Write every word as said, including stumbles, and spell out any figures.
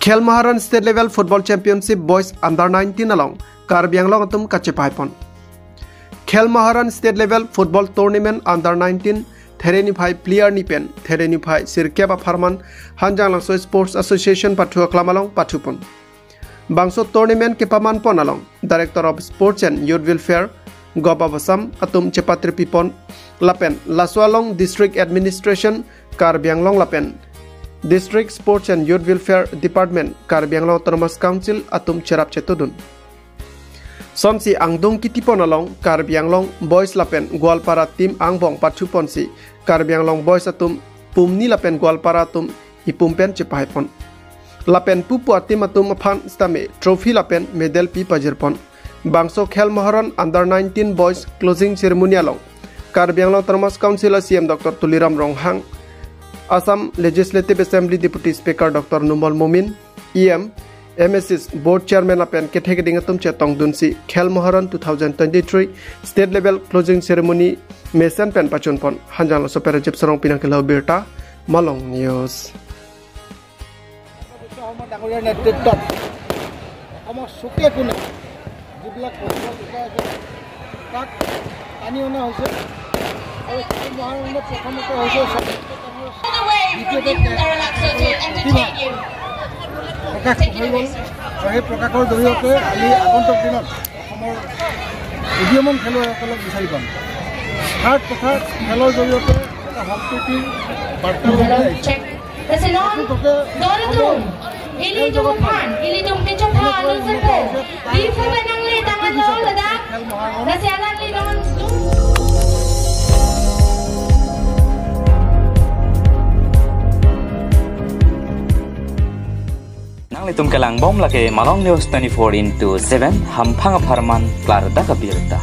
Khel Maharan State Level Football Championship Boys Under nineteen along Karbi Anglong atum kachepaipon. Khel Maharan State Level Football Tournament Under nineteen Thereni phai player ni pen Thereni phai sirkep apharman Hanjanglangso Sports Association pathu aklam along pathupon. Bangso tournament kepamanpon along Director of Sports and Youth Welfare Goba Basam atum chepatripipon lapen laso along District Administration Karbi Anglong lapen District Sports and Youth Welfare Department Karbi Anglong Autonomous Council atum cherap chetudun. Sonsi angdung kitipon along Karbi Anglong Boys lapen Goalpara team angbong pathuponsi Karbi Anglong Boys atum pumni lapen Goalpara atum ipum pen chepaipon. Lapen pupu ateam atum aphan sitame trophy lapen medal pi pajirpon. Bangso Khel Maharan Under nineteen Boys Closing Ceremony along Karbi Anglong Autonomous Council a C M Doctor Tuliram Ronghang, Assam Legislative Assembly Deputy Speaker Doctor Numal Momin, E M, M S Cs, Board Chairman lapen kethe keding atum chetongdunsi Khel Maharan two thousand twenty-three State Level Closing Ceremony mesen pen pachunpon. Hanjanglangso Perajip Sarong pinang kelo birta, Malong News. অসমৰ ডাঙৰীয়াৰ নেতৃত্বত অসমৰ চুকে কোণে যিবিলাক পৰ্যটক আছে, তাক টানি অনা হৈছে। আৰু খেল মহাৰণত প্ৰথমতে হৈছে স্বাধীনতা সংগ্ৰামৰ দ্বিতীয়তে প্ৰতিভা। প্ৰকাশ হৈ গ'ল। আৰু সেই প্ৰকাশৰ জৰিয়তে আমি আগন্তুক দিনত অসমৰ উদীয়মান খেলুৱৈসকলক বিচাৰি পাম। অৰ্থাৎ তথা খেলৰ জৰিয়তে এটা সম্প্ৰীতিৰ বাৰ্তা লৈ আহিছে। Kasi non, dolo tum, ilitum aphan, ilitum kechopha alun sepe, di sepe nangli tangan lo ladak, kasi alangli non tum. Nanglitum kelangbom lake Malong News twenty-four into seven, hamphang apharman klardak abirta.